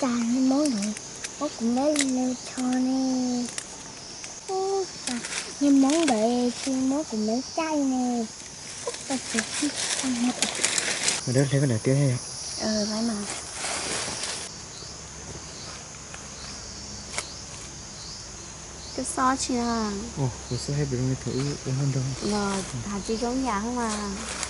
Cas niag Hmoob ntawd muab kuv meb li lus tsho ne? Ub, cas niag Hmoob ntawd tsis muab kuv meb caj li ne? Ub, tau tsis tau no. Mas dab hle koj niam tiag. Koj xob tsis na? Kuv xob thiab, pem zoo li thaum ub ua noj nrog los has tsis zoo yam mas.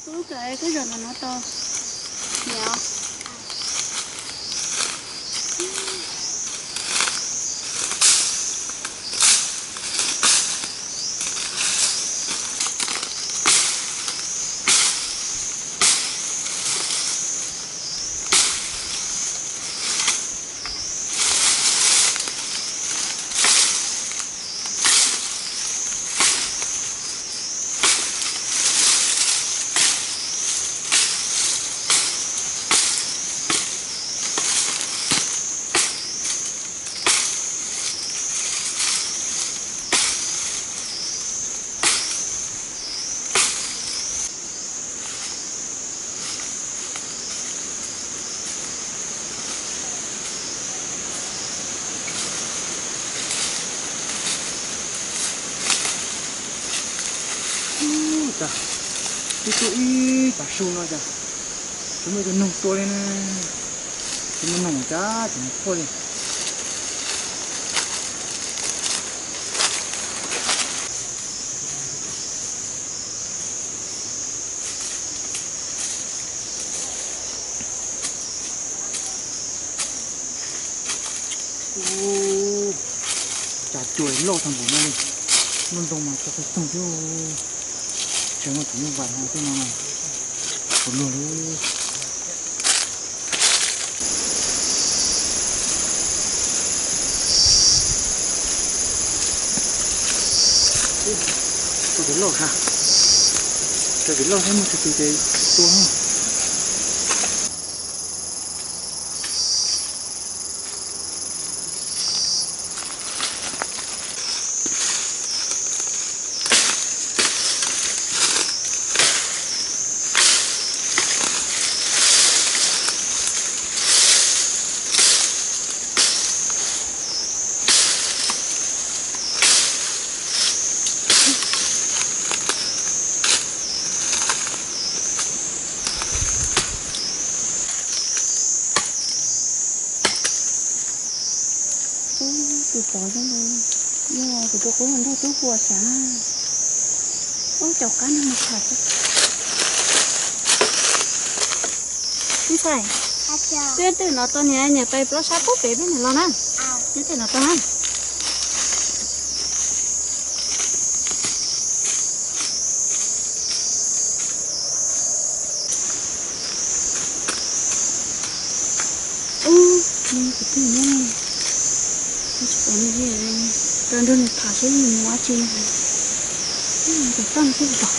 Ub, koj zaum no no tau. Ub, cas ib tug ib tav su no cas tsis muaj ib tug noog tua li na. Tsis muaj noog cas tsis muaj phoj li. Ub, cas cua loj tag npaum no li. Loj ntoo mas tso qhov toog thiab. Tseem muaj tus nyuj vais no tej no puas luag li. Tua kev loj ha. Tua kev loj thiab muaj tus tus ces tua. Ub, tus tod zoo li yog tus tus qub nrog tub hu xav. Ub, caum qab no mus tham xwb. Ntxhais, peb twb no tau niam, niam pais plaub sab pub pem peb niam los na. Peb twb no tau na. Ub, nws kwv tij nyob, tsis pom nws li, rau nrog nws tham seb nws mus ua tsi. Ub, nws tau toj nws twb tau.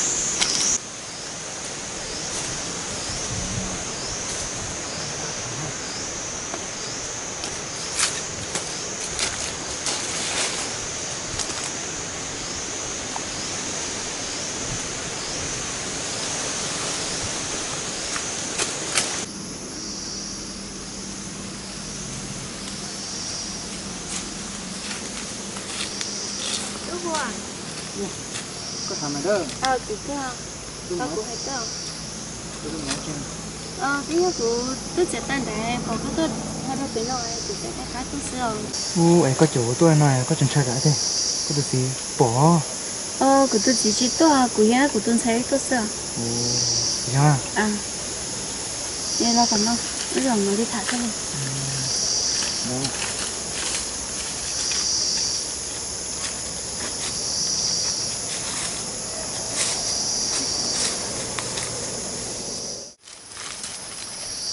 Koj tham mas dab. Kuv, kuv hais koj. Twb yog kuv twb txiav tag nrad pom koj tuaj ho rau pem no, kuv txawm qab qab tuaj xwb os. Ub, es koj caum kuv tuaj no koj tseem ntshai kam thiab, koj tus txiv pom? Kuv tus txiv tsis tuaj, kuv yog kuv tus ntxhais tuaj xwb os. Yog. Los tom no, wb los mus li tham koj li.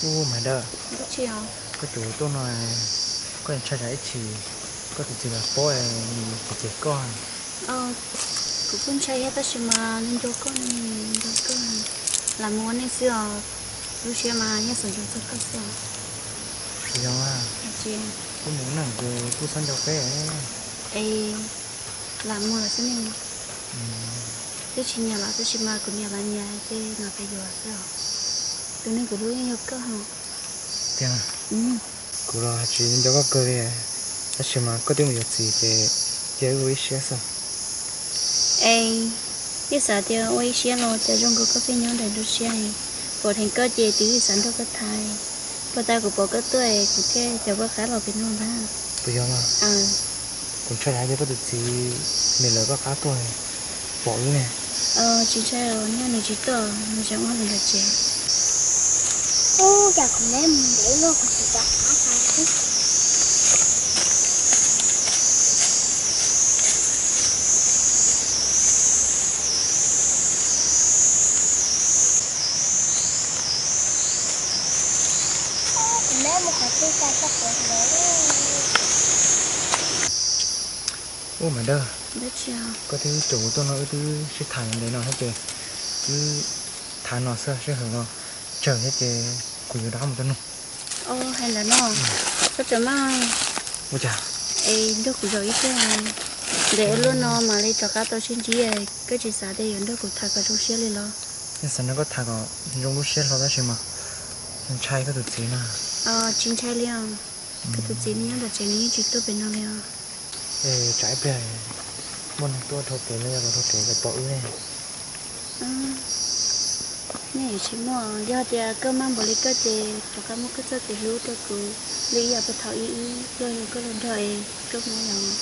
Ub, mas dab, koj caum kuv tuaj no, koj ntshai tsam ib chim koj tus txiv los paub nws tsis cem koj. Kuv kuj ntshai thiab tab sis mas nco koj, nco koj, lam mus ua neej xwb os, lub siab mas yeej xav nco txog koj xwb os. Yog, kuv mus neej ces kuj xav nco peb. Es lam mus lawm xwb ne. Twb tsis nyiam los tab sis mas kuv niam los nyiam ces mam pab yuav xwb os. Tus neeg kuv hlub yeej yog koj. Tiag, kuv los tsis nco koj kawg li, tab sis mas koj twb mus yuav txiv ces cia wb ua ib siab xwb. Es yeej xav tias ua ib siab los cas zoo nkaus koj pheej nyob nram nruab siab. Pom dheev koj ces twb xav nrog koj tham. Puag ta kuv pom koj tuaj kuv thiaj caum koj qab los pem no ntag. Puas yog mas? Kuv ntshai tsam yog koj tus txiv nws lawv koj qab tuaj pom wb ne. Tsis ntshai os, nyob nws tsis tuaj nws tseem ua li ntawd tsev. Ub, cas kuv neb mus ntev luaj kuv tsis rov qab tas xwb. Kuv neb mus qhov twg cas txog kuv ntawd. Ub, mas dab, koj twb caum kuv tuaj no wb twb sib tham ntev no thiab ces wb tham no xwb, sij hawm no tsawg thiab ces kuv yuav rov qab mus tau nug. Hais ntawd no, koj tseem maj, ua cas, es nrog kuv zaum ib pliag, ntev ua luaj no mam li rov qab tau sib ntsib. Koj tsis xav tias yuav nrog kuv tham kom zoo siab li los? Yeej xav nrog koj tham kom zoo lub siab hlo tab sis mas ntshai koj tus txiv no. Tsis ntshai li os, koj tus txiv nws nyob nram tsev nws yeej tsis tuaj pem no li os. Es tsam ib pliag muaj neeg tuaj dhau kev los yog los dhau kev los pom wb ne. Nej yuav tsis muaj, yog tias koj maj npaum li koj ces rov qab muab koj txoj kev hlub rau kuv li ib yam puag thaum ib ib pluag yog koj los nrog es koj muab los.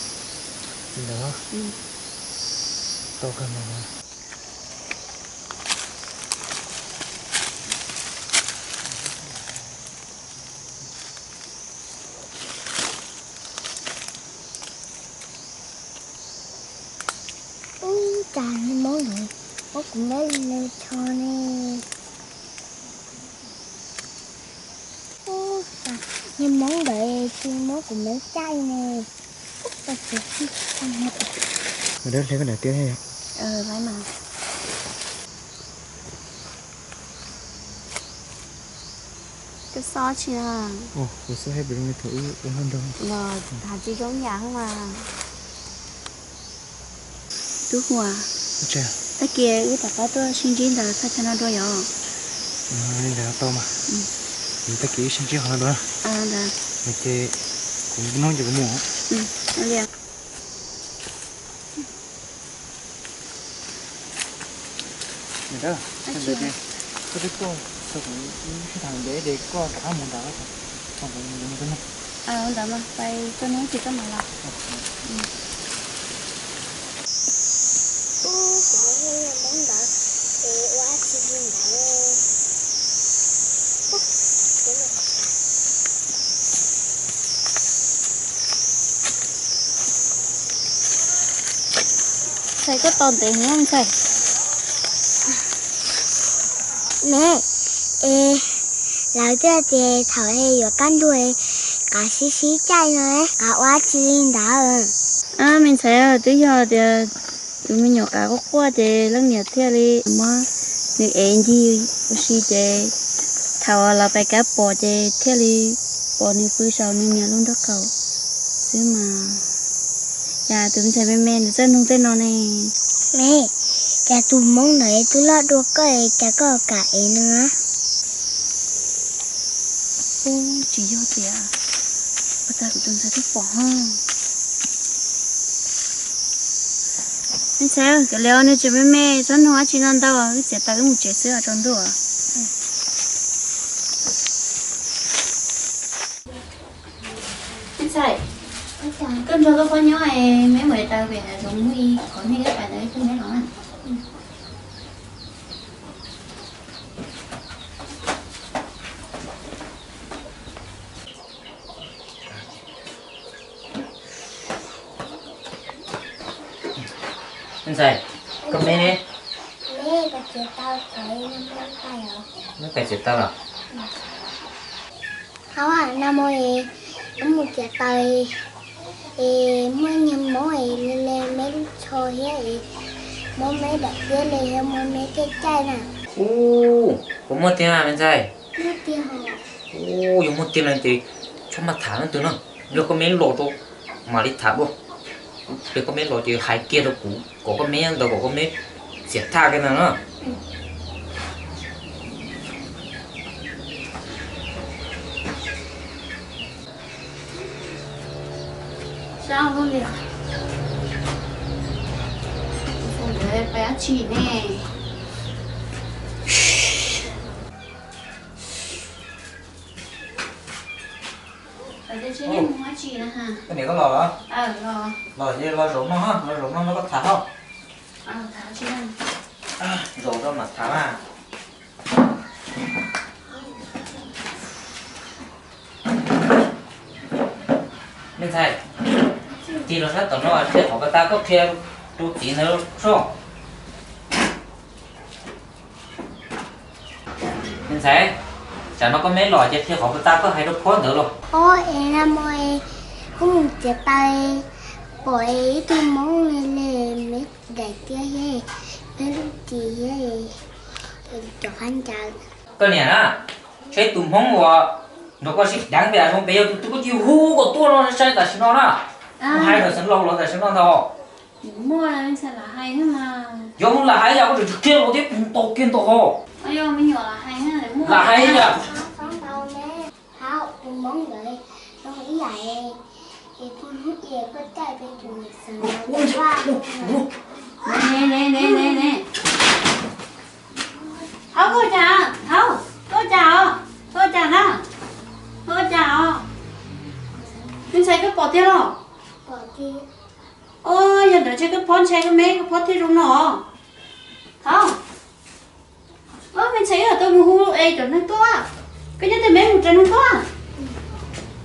Li ntawd, tau kawg mas. Ub, cas niag Hmoob ntawd muab kuv neb li lawv cho ne. Ub, cas niag Hmoob ntawd tsis muab kuv neb caij ne. Ub, tau txiv tsis tau. Hle koj daim tiab thiab yog? Koj xob tsi na? Kuv xob thiab, pem zoo li thaum wb ua noj nrog los tham tsis zoo yam mas. Tub Huas, tag kis wb rov qab tuaj sib ntsib ntawm thaj chaw no dua yom? Li ntawd tau mas. Tag kis wb sib ntsib qhov no dua. Ces kuv hnub ces kuv mus. Koj twb tuaj, kuv sib tham ntev ces koj rov qab mus nrad, kuv mus nrad. Ntawd mas pais txog hnub ces koj mam los. Ub, kuv mus ua Hmoob ntawd, es ua dab tsi li ntawd. Ntxhais, koj tos ntev heev ntxhais. Me, es lawv twb tias thaum yuav kaj ntug qav sib sib caij no, qav ua dab tsi li ntawd? Me ntxhais, twb yog tias tus me nyuam qav quaj quaj ces leej niam thiaj li muab nws ev ncig ua si ces thaum los pais kab pom ces thiaj li pom nws pw saum nws niam lub nraub qaum xwb mas. Cas tus me ntxhais me me nws txawj nug tej no ne? Me, cas tus Hmoob ntawd twb loj dua koj, cas koj kam ev nws? Ub, tsis yog tias puag ta kuv tus ntxhais twb pom ho. Me ntxhais, kawm li os, nws tseem me me, txhob nug dab tsi no ntau, wb txiav taws wb mus tsev xwb os, tsaus ntuj. Me ntxhais, koj nrog koj phob nyob, meb mus taws pem zoov ib qho, nej wb pais ntawd wb phob nyob los na. Me ntxhais, koj meb ne? Meb pais txiav taws los? Hauv, nag hmo es wb mus txiav taws es muaj niag mob es li li meb lub tsho thiab es mob meb daim tiab li thiab muab meb caij caij na. Ub, puas muaj tiag me ntxhais? Ub, yog muaj tiag no ces txhob maj tham leej twg no, nrog koj meb los rau mam li tham dua. Nrog koj meb los ces hais kiag rau kuv kom koj meb nyob ntawd kom koj meb xiam thaj kiag ntawd na. Sab li, pais dab tsi ne? Koj niam koj los los? Los ces los zaum no, los zaum no nrog koj tham hos. Zaum no mam tham na. Me ntxhais, tig los sab tom no, qhia qhov pas tas koj qhia rau txiv ntawd soj. Me ntxhais, tsam no koj meb los ces qhia qhov pas tas koj hais rau phob ntawd los. Ob, es nag hmo es wb mus txiav taws pom ib tug hmoob li li, meb daim tiab thiab, meb lub ris thiab, cov phab ntsaws. Koj niam na, saib tus hmoob uas nrog koj sib deev pem zoov pem yog tus twg, koj cia li hu kom tuaj no sai tam sim no na. Kuv hais kom xeev laus los tam sim no ntag. Yog mus lam hais yam koj tseem tsis qhia los thiab kuv ntaus kiag ntag hos. Lam hais yam. Thaub, koj ua cas? Thaub, koj ua cas os? Koj ua cas na? Koj ua cas os? Me ntxhais, koj pom tiag los? Os, yog ntawd ces koj phob ntshai koj meb, koj phob thiaj zoo no. Thaub, me ntxhais, wb tau mus hu es cov neeg tuaj. Koj nyob twg, meb mus raws neeg tuaj.